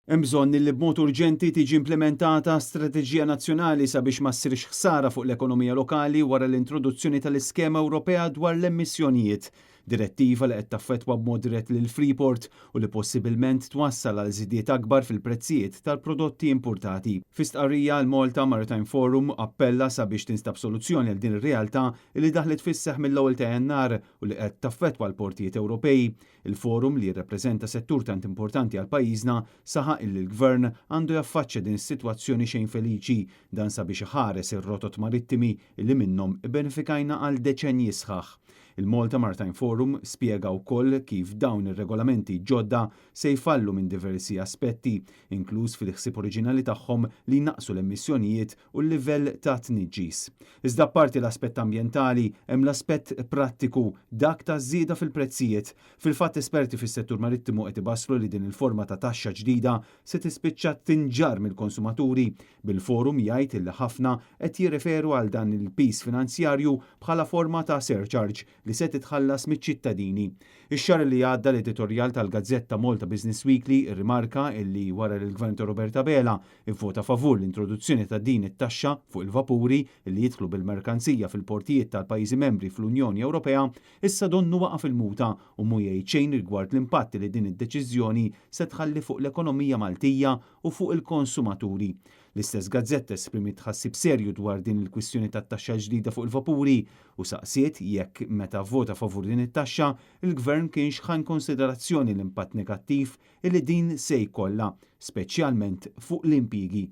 Hemm bżonn li b'mod urġenti tiġi implimentata strateġija nazzjonali sabiex ma ssirx ħsara fuq l-ekonomija lokali wara l-introduzzjoni tal-iskema Ewropea dwar l-emissjonijiet. Direttiva li qed taffettwa b'mod dirett lil Freeport u li possibilment twassal għal żidiet akbar fil-prezzijiet tal-prodotti importati. Fi stqarrija, l-Malta Maritime Forum appella sabiex tinstab soluzzjoni għal din ir-realtà li daħlet fis-seħħ mill-1 ta' Jannar u li qed taffettwa l-portijiet Ewropej. Il-forum, li jirrappreżenta settur tant importanti għal pajjiżna, saħaq illi l-Gvern għandu jaffaċċja din is-sitwazzjoni xejn feliċi, dan sabiex iħares ir-rotot marittimi illi minnhom ibbenefikajna għal deċennji sħaħ. Il-Malta Maritime Forum spjega wkoll kif dawn ir-regolamenti ġodda se jfallu minn diversi aspetti, inkluż fil-ħsieb oriġinali tagħhom li jnaqqsu l-emissjonijiet u l-livell ta' tniġġis. Iżda apparti l-aspett ambjentali, hemm l-aspett prattiku, dak ta' żieda fil-prezzijiet. Fil-fatt, esperti fis-settur marittimu qed ibassru li din il-forma ta' taxxa ġdida se tispiċċa tinġarr mill-konsumaturi, bil-forum jgħid li ħafna qed jirreferu għal dan il-piż finanzjarju bħala forma ta' surcharge li se titħallas miċ-ċittadini. Ix-xahar li għadda, l-editorjal tal-gazzetta Malta Business Weekly irrimarka illi wara li l-Gvern ta' Robert Abela ivvota favur l-introduzzjoni ta' din it-taxxa fuq il-vapuri li jidħlu bil-merkanzija fil-portijiet tal-pajjiżi membri fl-Unjoni Ewropea, issa donnu waqa' fil-muta u mhu jgħid xejn rigward l-impatt li din id-deċiżjoni se tħalli fuq l-ekonomija Maltija u fuq il-konsumaturi. L-istess gazzetta esprimiet tħassib serju dwar din il-kwistjoni tat-taxxa ġdida fuq il-vapuri u saqsiet jekk, meta vota favur din it-taxxa, il-Gvern kienx ħa konsiderazzjoni l-impatt negattiv illi din se jkollha, speċjalment fuq l-impjiegi.